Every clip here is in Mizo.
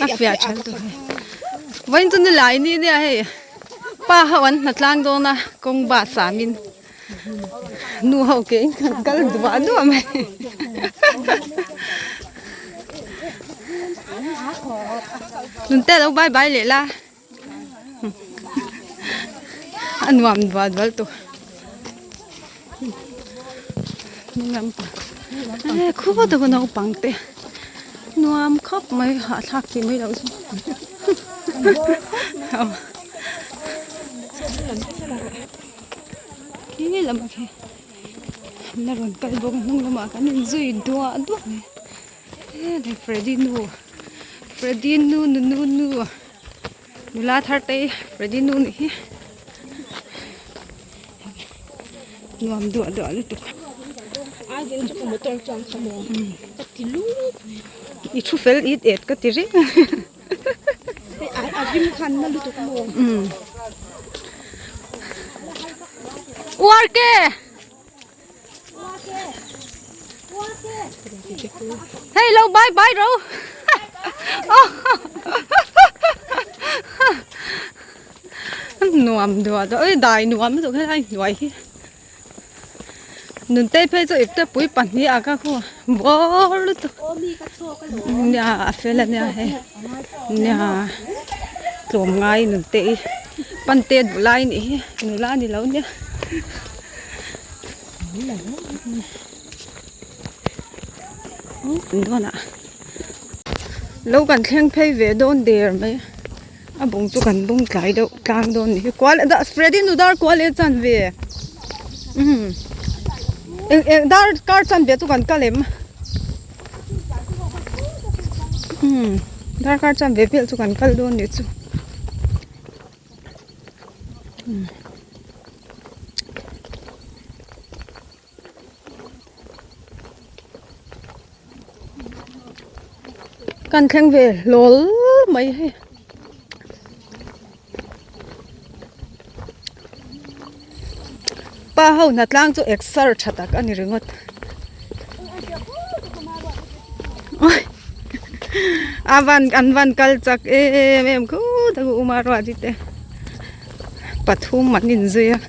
A fiah tha lutuk hei. Vawiin chu nilai ni nia hei pa ho an hna tlang dawn a kawng bus ah min nu ho ke in kan kal duah duah mai. Nunte lo bye bye leh la. A nuam dual dual tawh hnung lampang e khup taka naupang te nuam khawp mai hahthlak tih mai loh chu khi lamah khi an la rawn kal bawk a hnung lamah kan inzui duah duah mai e Freddy nu Freddy nu nu nu nu. Nula thar te ready nu nih hi nuam duah duah lutuk i thu fel it et ka ti reng uar ke Hey lo bye bye ro. Nuam duah duah oi dai nuam lutuk helai hnuai hi. Nunte phei chu ipte pui pahnih ah ka khu bawr lutuk. Nia a fel a nia hei. Nia tlawm ngai nunte hi pante duh lai nih hi nula ni lo nia. Lo kan thleng phei ve dawn der mai a bung chu kan bung tlai deuh tlang dawn nih hi kual Freddy nu dar kual e chan ve umm eng eng dar kar chan ve chu kan kal em umm dar kar chan ve vel chu kan kal dawn nih chu. Kan thleng ve hlawl mai hei. Pa ho hnatlang chu exer tha tak a ni ringawt. A van an van kal chak em em khut a u Maruati te pathum an inzui a.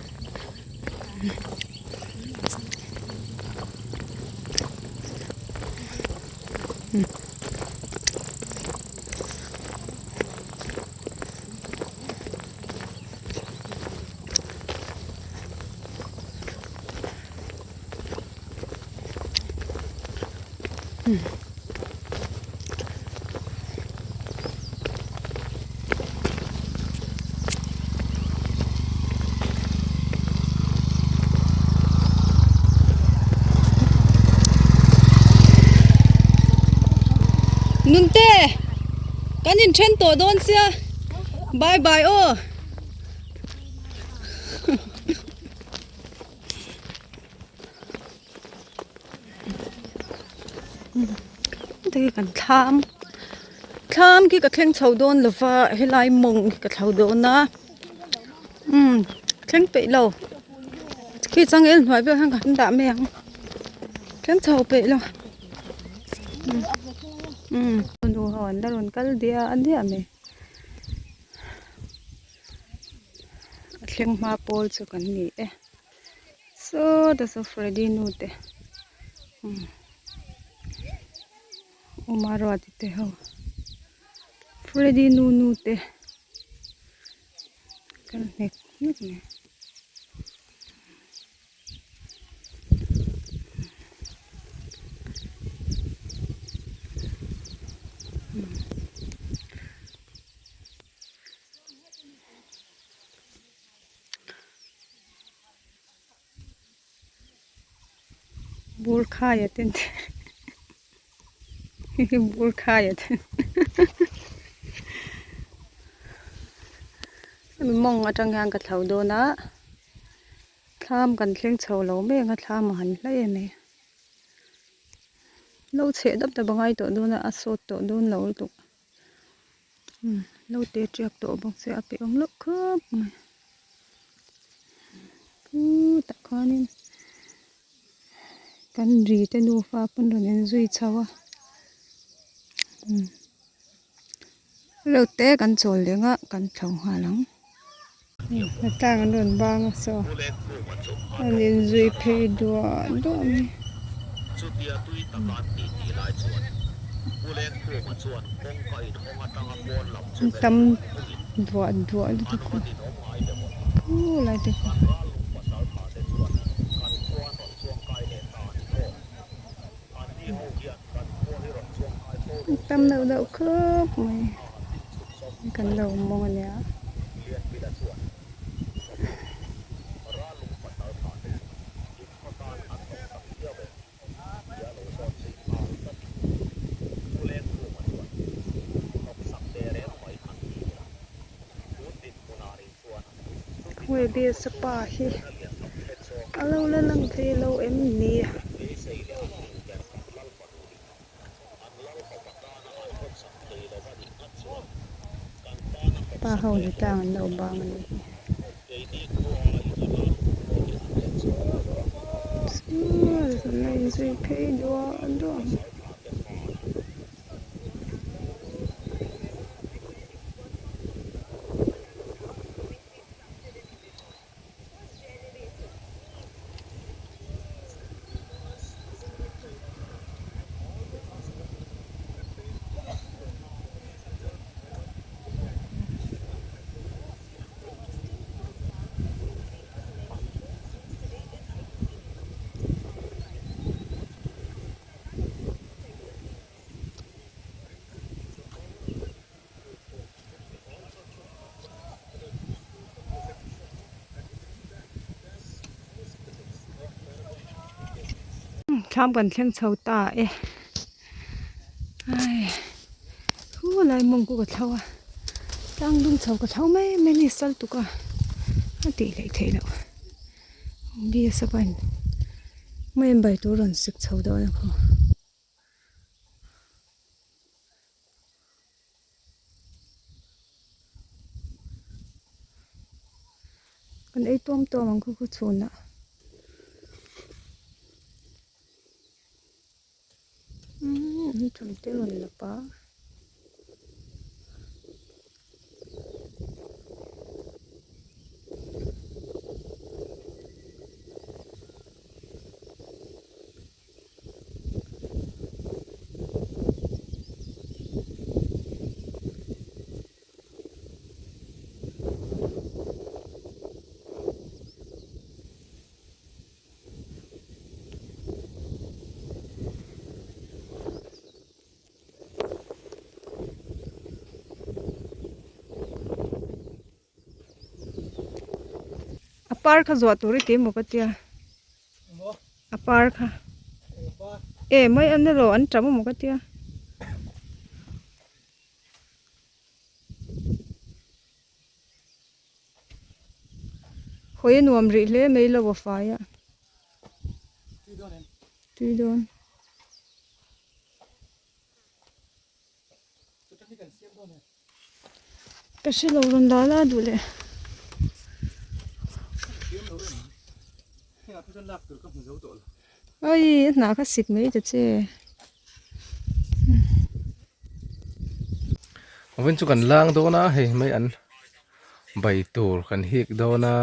Nunte kan inthen tawh dawn sia bye bye aw. Hei kan thlam thlam khi ka thleng chho dawn lo va helai mawng hi ka thlo dawn a umm thleng peih lo khi changel hnuai vel khan kan dah mai ang thleng chho peih lo umm nu ho an la rawn kal diah diah mai a thleng hma pawl chu kan ni e. Saw ta saw Freddy nu te Uma Ruati te ho Freddy nu nu te kal hnek hnek mai. Bur khaia ten bur khaia ten hemi mawng atang hian ka thlo dawn a thlam kan thleng chho lo mek a thlam a han hlai a ni lo chheh dap dap a ngai tawh dawn a a sawt tawh dawn lo lutuk. Lo te tiak tawh bawk se a pe awm loh khawp mai khutah khanin kan ri te nufa pawn rawn inzui chho a. Reuh te kan chawl leng a kan thlo nghal ang. Hnatlang an rawn bang a saw an inzui phei duah duah mai. An tam duah duah lutuk a khulai te pawh. An tam deuh deuh khawp mai. Kan lo mawng a nia. Khawnge Biasa pa hi a lo la lang ve lo em ni? Pa ho ni tlang an lo bang a nih hi. Chuan an la inzui phei duah duah ang. Thlam kan thleng chho ta e ai hu lai mawng ku ka thlo a tlang dum chho ka thlo mai mai a ni sal tuk a a tih hleih theih loh biasa pawhin mai an bai tur a rawn sik chho dawn a khaw. Kan ei tuam tuam ang khu khu chhunah. Umm an ṭawm te rawn la pah. A par kha zuah tur i ti maw ka tia a par kha e mai an elo an tam amaw ka tia. Hawi a nuam rih hle mai lo a fai a. Tui dawn. Ka hre lo rawn la la duh leh. Ai a hnah kha sik mai ta che. Vawin chu kan lang dawn a hei mai an bai tur kan hik dawn a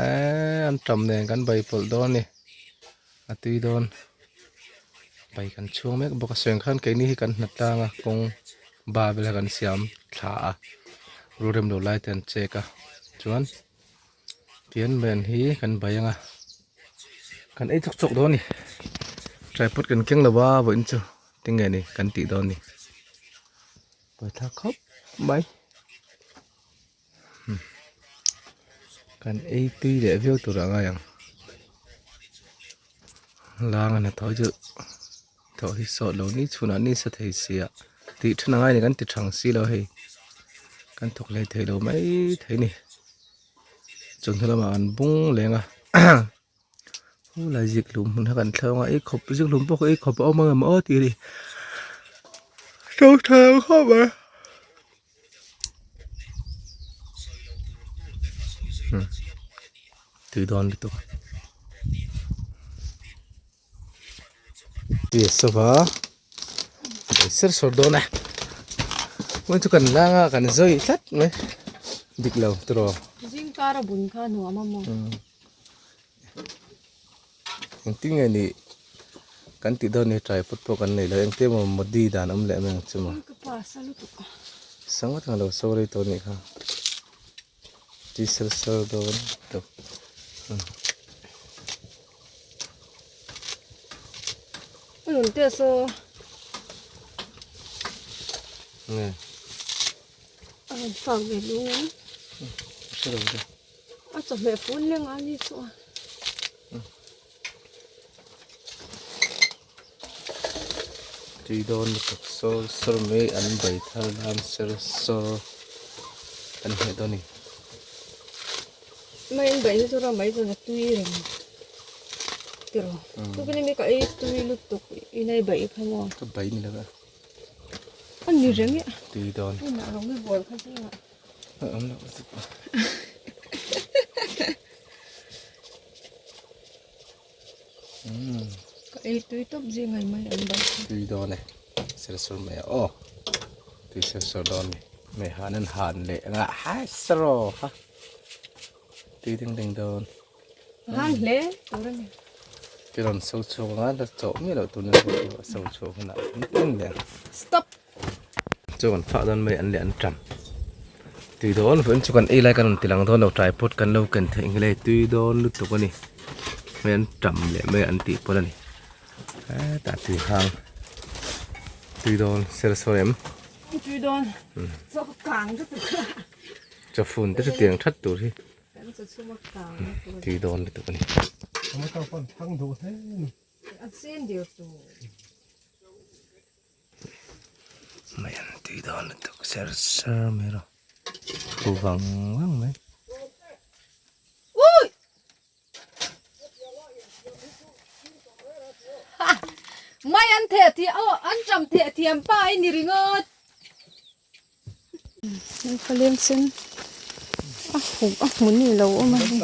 eee an tam nen kan bai pawlh dawn a ni a tui dawn bai kan chhung mek bawk a sawi ang khan keini hi kan hna tlang a kawng ba vel kha kan siam thla a rurem lo lai te an check a chuan tian ven hi kan bai ang a kan ei chawk chawk dawn a ni tripod kan keng lo va vawiin chu tinge ni kan tih dawn a ni pawi thlak khawp mai kan ei tui leh viau tur ah ngai ang lang a hnathawh hi chu thawh hi sawt lo ni chhunah ni sa thei sia tih then a ngai a ni kan ti thang si lo hei kan thawk hlei thei lo mai thei a ni chawhnu lamah an bung leng a Khulai zikhlum hmun kha kan thleng a ei khawp zikhlum pawh kha ei khawp a awm ang em aw tih a ni to tha lo khawp mai tui dawn lutuk tui a sava a bei ser sawr dawn a. Hmun chu kan lang a kan zawi tlat mai dik lo tiraw. Zing kar a bun kha nuam a maw. Engtin nge nih kan tih dawn ni tripod pawh kan nei lo engtin emaw modi dan awm leh mai ang chu maw. Ka pa sa lutuk a. Sa ngawt ang lo sorry tawh nih kha. Ti ser ser dawn tawp. Nun te saw. Nge. A rawn fak ve lung ang. Hre lo te. A chawhmeh fun leng a ni chu a. Tui dawn lutuk sawr sawr mai an bai thar nan ser sawr an hmeh dawn a ni. Mai an bai hi chu ram mai chuan a tui reng tiraw tukin ami ka ei tui lutuk in ei bai kha maw. Ka bai ni lo a. A ni reng e. Tui dawn. Inah rawng i bawl kha zingah. A awm loh lutuk. Ka ei tui tawp zing ai mai an bai kha. Tui dawn e. Ser sur mai a aw. Tui ser sur dawn ni. Mai han an han leh anga hai saraw ha. Tui ding ding dawn. Han hle tur a ni. Ti rawn so chhuak anga la chawh miah loh tur ni so chhuak hunah tin leh. Stop. Chu kan fah dawn mai an leh an ṭam tui dawn vawiin chu kan ei lai kan rawn ti lang dawn lo tripod kan lo ken theih ang hle tui dawn lutuk a ni hei an ṭam leh mai an tih pawlh a ni hetah tui hang tui dawn ser sawn em tui dawn chaw kang te tur chaw fun te chu tiang that tur hi tui dawn lutuk a ni. Mai an tui dawn lutuk ser ser mai rawh thu vang vang mai. Ui! Mai an theh thiam aw an ṭam theh thiam pa i ni ringawt. Ka leng sen a huh a hmu ni lo awm a ni.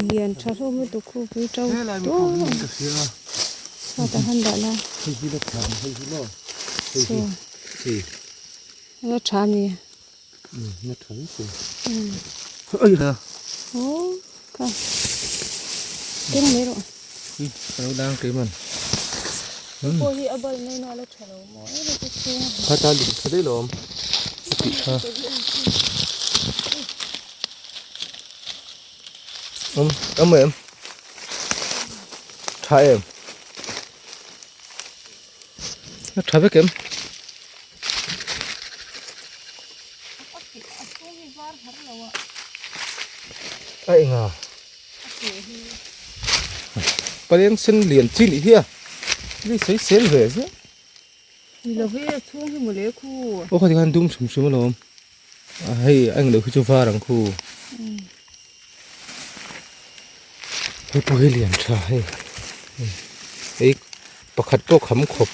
Lian tha hlawm lutuk khu pui to to tah han dah la saw la tha a ni aw kha keng mai rawh pawh hi a bal mai na la tha lo maw Khata lung tha daih lo awm a tih kha awm awm em tha em a tha vek em a enga paliang sen lian chi nih hi a ni sawi sel ve zia. Ni lo hi a chhung hi mawle khu. Aw khati khan dum hrim hrim alawm. A hei a englo khi chu var ang khu. Hei pawh hi lian tha hei. Hei pakhat pawh kham khawp.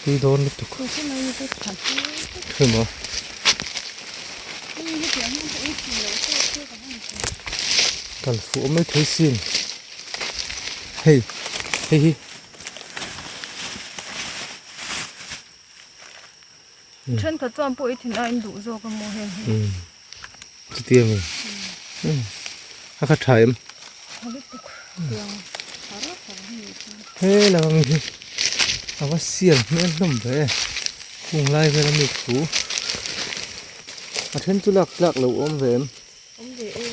Tui dawn lutuk. Hei maw. Kal fuh mai thei sin. Hei hei hi. Thenkhat chuan pawh i thin a in duh zawk a maw heng hi. Chuti ami. A kha tha em. He lam ami hi a va sial hmel hlawm ve hung lai vel ami thu a then chu lak tlak lo awm ve em. Awm ve e.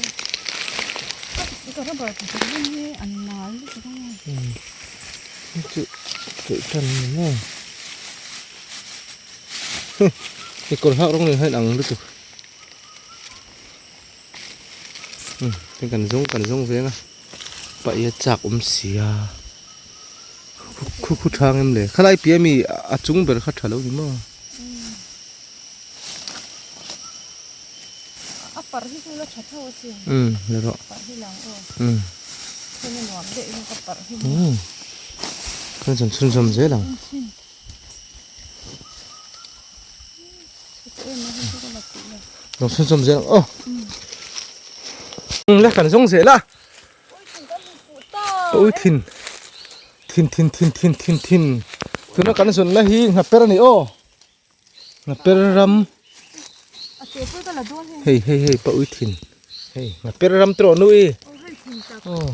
Ka rubber pakhat rin hi an nal lutuk ang e. Hei chu keih tan ni maw. Hei kawr hak rawng nen hian ang lutuk. Hei kan zawng kan zawng veng a paih a chak awm sia khu khu thang em le khalai piah ami a chung ber kha tha lo ni maw. A parh hi chu la tha tho a sin. Umm la rawh. Parh hi lang aw. Umm. Thil a nuam daih in ka parh hi. Umm. Kan chan chhun zawm zel ang. Lo chhun zawm zel ang aw. Le kan zawng zel a. Ui thin. Thin thin thin thin thin thin. Tuna kan zawn na hi hnaper a ni aw. Hnaper ram. Hei hei hei pa ui thin. Hei hnaper ram te rawh nu i. Aw.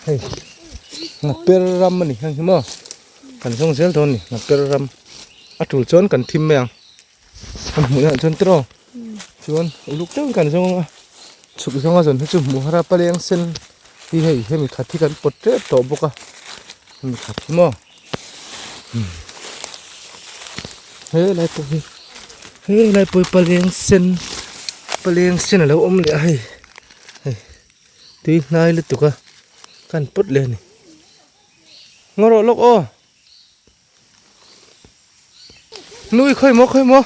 Hei hnaper ram a ni heng hi maw. Kan zawng zel dawn a ni hnaper ram. A tul chuan kan thim mai ang. Kan hmuh danah chuan tiraw chuan uluk deuhin kan zawng a chhuk zawnga zawn hi chu hmuh har a paleng sen hi hei hemi khat hi kan pawt tep tawh bawk a hemi khat hi maw helai pawh hi helai pawh hi paleng sen paleng sen alo awm leh a hei hei tui hnai lutuk a kan pawt leh a ni ngaw rawh lawk aw. Nui khawi maw khawi maw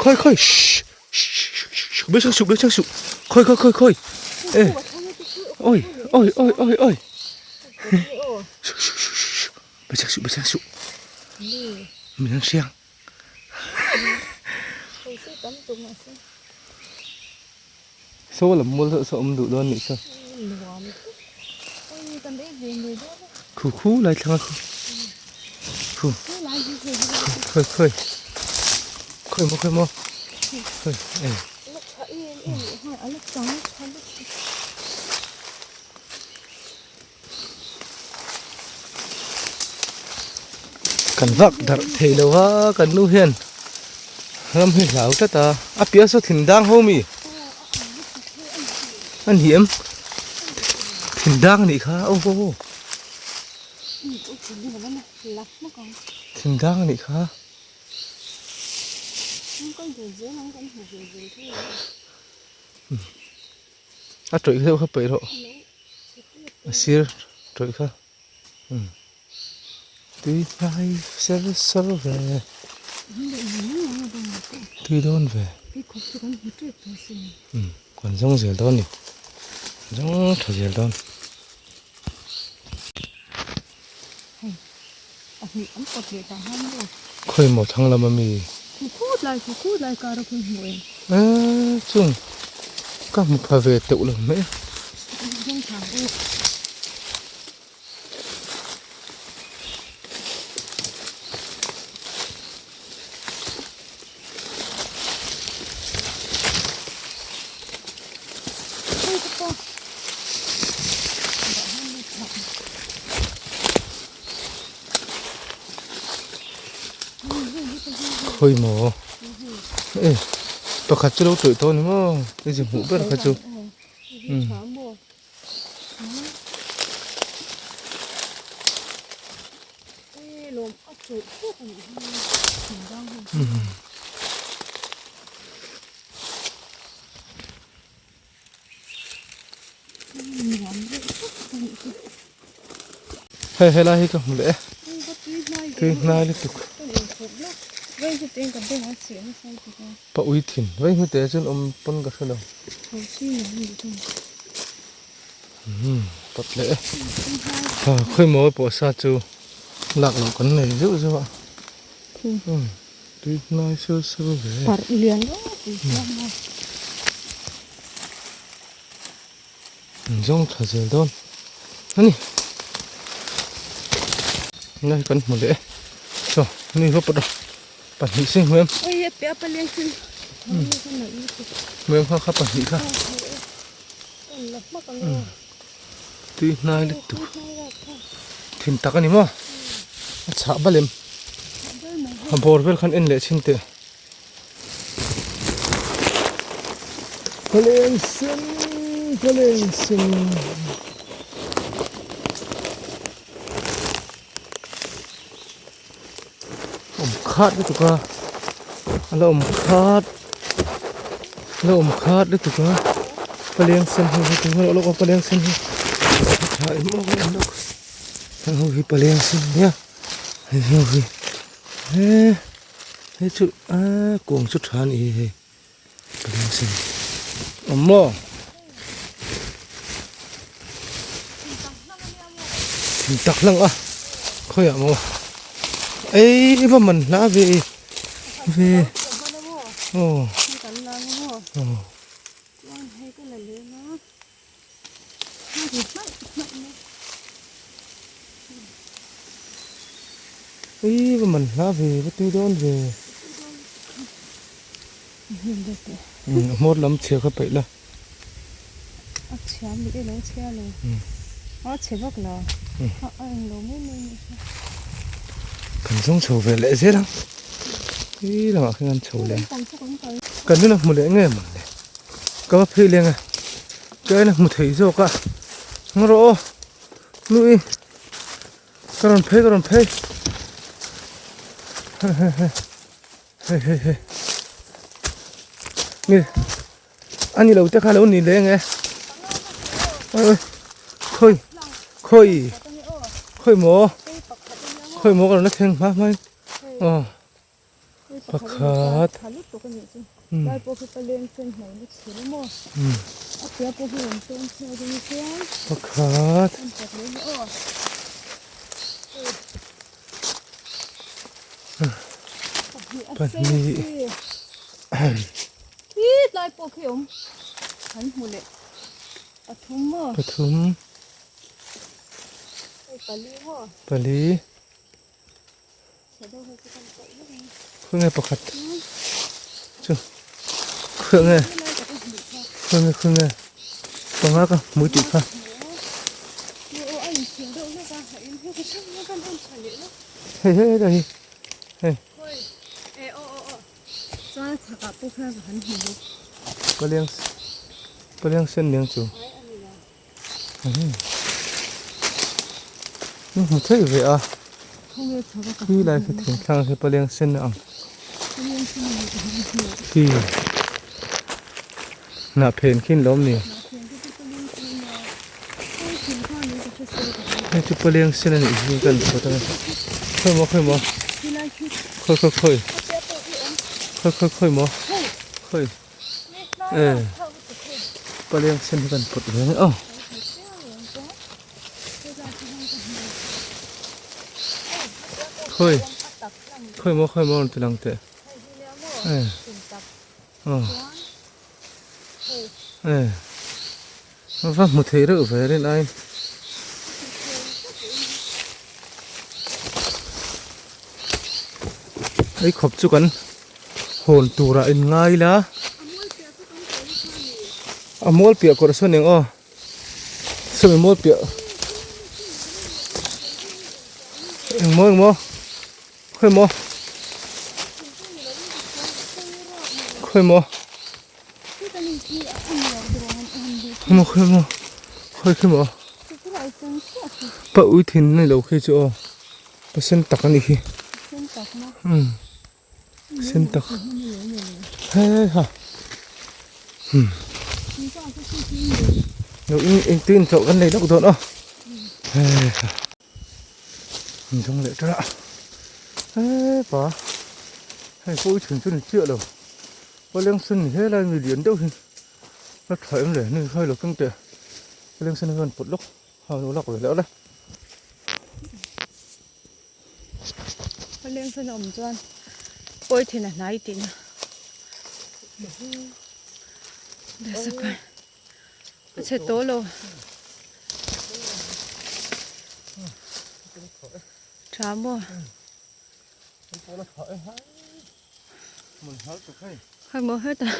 khawi khawi shh shh be chang suh be chang suh khawi khawi khawi khawi e oi oi oi oi oi be chang suh be chang suh min an hriang saw lam mual deuh saw awm duh dawn nih chuan khu khu lai thlang a khu khu khawi khawi khawi maw khawi maw khawi e Kan vak darh thei lo a kan nu hian ram hi hlau tlat a a piah saw thin dang ho mi a ni em thin dang a nih kha aw aw aw thin dang a nih kha. A tawih deuh kha paih rawh a sir tawih kha umm tui hnai ser sar ve tui dawn ve umm kan zawng zel dawn a ni zawng tha zel dawn. Khawi maw thlang lam ami? Eee chung ka hmu pha ve teuh lo mai a. Khawi maw e pakhat chu lo tawih tawh a ni maw i zin hmuh ber kha chu umm. Hei helai hi ka hmu leh e tui hnai lutuk pa ui thin vei hmu teh chuan awm pawn ka hre lo umm pawt leh e ha khawi maw pawh sa chu lak loh kan nei zeuh zeuh a umm tui hnai sur sur ve. An zawng tha zel dawn a ni nai kan hmu leh e chaw mi va pawt a pahnih sing hmu em hmu em kha kha pahnih kha tui hnai lutuk thin tak a ni maw a chhah bal em a bawr vel khan en leh chhin teh. Paleng sen paleng sen awm khat lutuk a a la awm khat a la awm khat lutuk a paleng sen ho hi tunge lawk a paleng sen hi a tha em awk em lawk heng ho hi paleng sen nia hei ho hi he. Hei chu aaa kawng chu tha a ni hi hei paleng sen awm maw thing tak hlang a khawiah maw ei va man hla ve ve aw aw. ri hmaih hmaih mai. Ui va man hla ve va tui dawn ve. A hmawr lam chhia kha peih la. A chhia mi elo chhia lo. A chhe vak lo. A eng lo mai mai ni kha. Kan zawng chho ve leh zel ang. Ui lamah khian kan chho leh. Kan nuna hmu leh nge mawn le. Ka va phei leng a. Ka en a hmu thei zawk a. Ngarawh aw. Nui. Ka rawn phei ka rawn phei. Hei hei hei ni ani lo te kha lo ni leng e oi khawi khawi khawi maw khawi maw ka rawn la thleng hma hma in aw pakhat pakhat pahnih Khi tlai pawh khi awm kan hmu leh pathum maw pathum hei pali maw pali khawnge pakhat chu khawnge khawnge khawnge panga ka hmu tih kha Hei hei hei hei hei Paliang paliang sen niang chu Ni hmu thei ve a Khi lai khi thing thlang khi paliang sen a ang Khi Hnah phen khi an lo awm ni. Hei chu paliang sen a nih hi kan phawt ang e. Khawi maw khawi maw khawi khawi khawi khawi khawi khawi maw khawi e paliang sen hi kan phawt ve ang e aw. Khawi khawi maw khawi maw rawn ti lang teh e aw. E va hmu thei reuh ve rin ai. Hei khawp chu kan hawn turah in ngai la. A mual piah kawrh sawn eng aw. Sawmi mual piah. Eng maw eng maw. Khawi maw? Khawi maw? Khawi maw khawi maw? Khawi khi maw? Pa ui thin ni lo khi chu aw. Pa sen tak a nih khi. Umm sen tak. Hei ha. Umm. Lo in engtin chauh kan nei lawk dawn aw. Hei ha. An zawng leh ṭalh a hepa hei pawh i chhun chu ni chiah lo paleng sen ni helai mi lian deuh hi a tha em le ni khai lo keng teh paleng sen hian pawt lawk ha lo lak ve leh awle. Paleng sen a awm chuan pawi thin a hnai tihna A chhe tawh lo. Tha maw? Hei maw hetah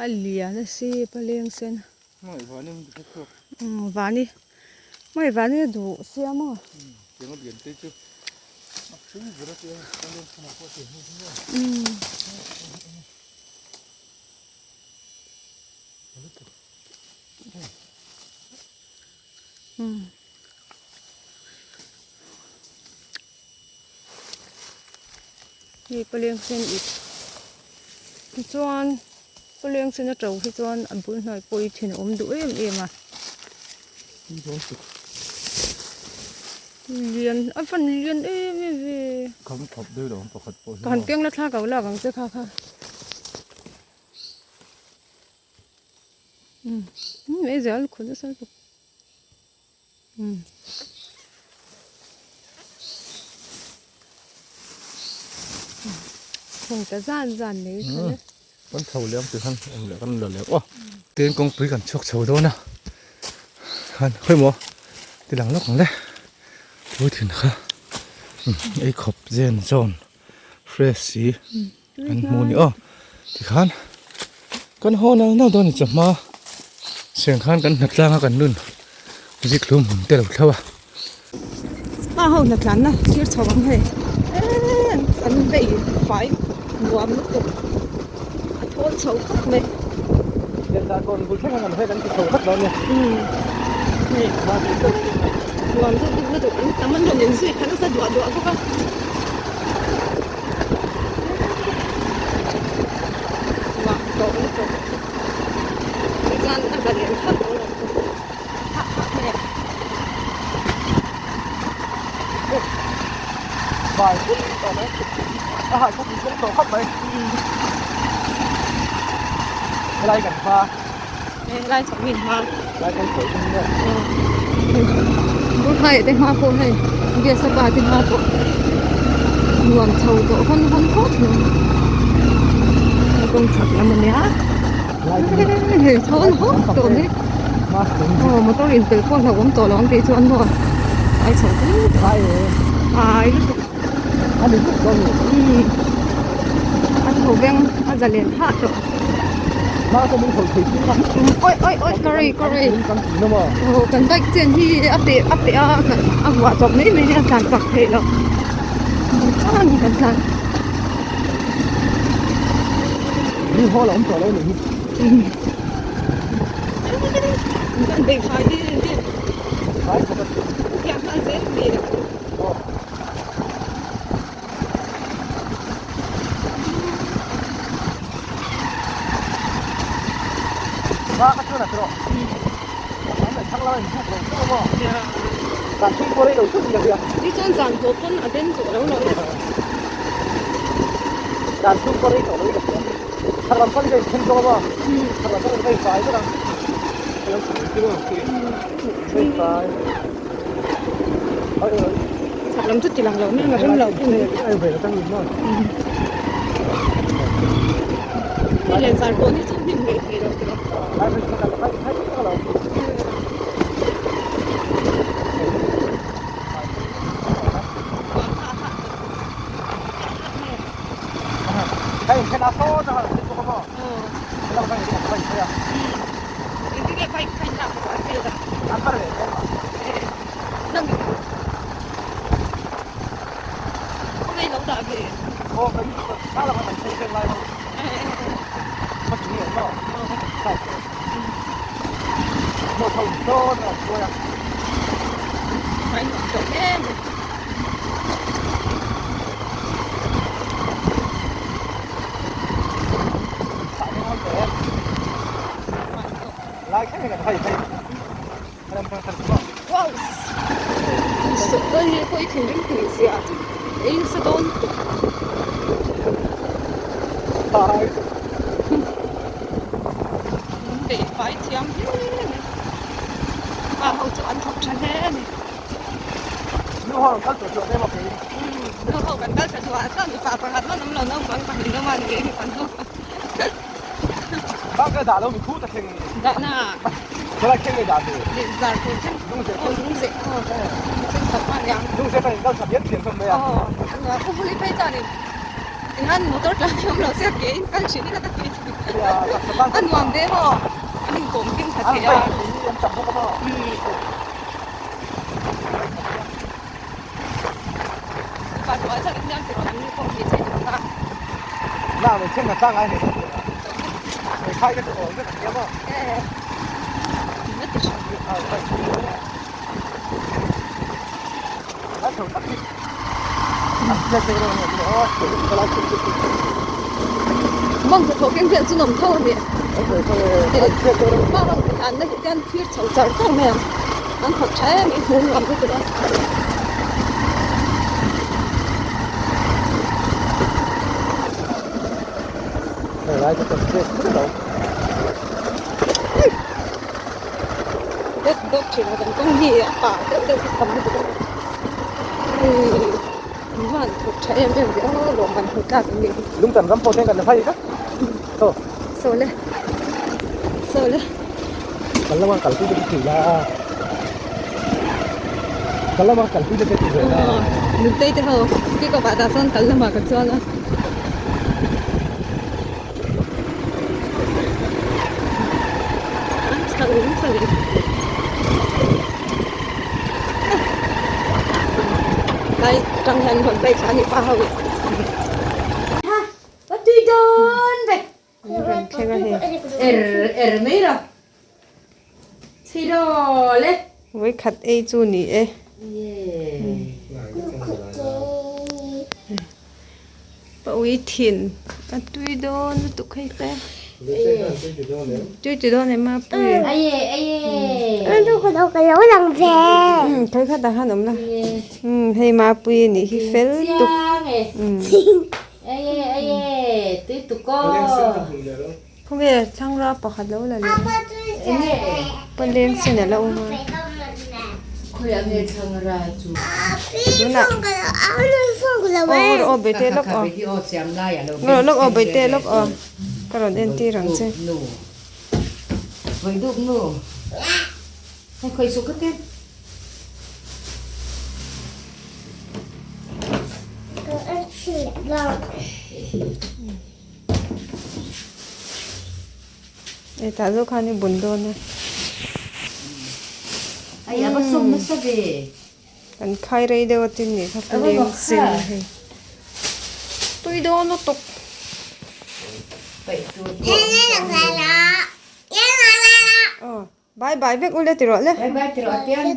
a lian a si paleng sen. Umm vani hmai vani a duh sia maw? Umm. Hei paliang sen ip tichuan paliang sen a to hi chuan a bul hnuai pawh hi thin a awm duh em em a lian a van lian em em ve ka han keng la thla ko lak ang che kha kha. Um ei zel khun nasa lutuk um khung ta zan zan mai kha le kan chho leh ang tih khan awm leh kan la leh aw tin kawngpui kan chhuak chho dawn a. Khan khawi maw ti lang lawk ang le puithin kha ei khawp zen zawn fresh si an hmu a ni aw tikhan kan haw nal nal dawn a ni chawhma seng khan kan hna tlang a kan nun zikhlum hmun te lo thlo a. Hma ho hna tlanna thlir chho ang hei eee an vei fai nuam lutuk a thawl chho khawp mai. Nuam lutuk lutuk an tam an rawn inzui kha nasa duah duah bawk a. Nuam tawh lutuk tichuan a zalen khat lo hah hah mai a. Vai pum tawh mai a hah khawp in tawh khawp mai helai kan hma helai chho min hma helai kan chho min hma Burhai te hma pawh hei gas a pa te hma pawh nuam chho tawh hawn hawn khawp mai kawng chhak lam a nia hei thawn hawk tawh mai aw motor in pel pawh hlauhawm tawh lo ang tih chuan maw ai chho tawh ai lutuk a tho veng a zalen hah tawh oi oi oi ka rei ka rei aw kan bike chen hi a peh a peh a a vuah chawp mai mai a tlan chak theih loh chuan kan tlan Tichuan zan haw pawn a den tawh lo lo e. Chhak lam chu ti lang lo mai ang a rem lo pawh ni. Hei leh zar pawh hi chu hnim reh thei lo tawh. Mawng hnathawh keng vel chu nawm tho a ni. Hma ho tlanna hi hian thlir chho char char mai ang. An thawk tha em i hmu nuam lutuk a. Dawt dawt thin a kan kawng hi a pah deuh deuh hi tam lutuk a. Van thawk tha em em ve aw lawm van hmu tlak an nih hi. Lungtan ram pawh thleng kan la phai ka. Tho. Saw le. Saw le. Kal lo a kal pui te thei la. Kal lama kal pui te te ti ve na. Nutei te ho pick up ah tah chuan kal lamah ka chuang a. An chho nasa leh. Lai tang hian rawn bike thla a ni pa ho in. Ha tui dawn vek. Rawn thleng a hei. Er er mai rawh. Chhirawl e. Vawikhat ei chu ni e. Pawi thin a tui dawn lutuk hei te. Tui ti dawn em a pui. Khawi khat ah khan awm la. Hei mapui a nih hi fel tuk. Khawnge thlangra pakhat lo la leh paleng sen a la awm a. Tunah aw aw bete lawk aw lawk aw bete lawk aw ka rawn entir ang che. E tah zawk khan i bun dawn a. Kan khai rei deuh a tin nih kha paleng sen hei. Tui dawn lutuk. Bye bye vek ule ti rawh le. Bye bye ti rawh atiang.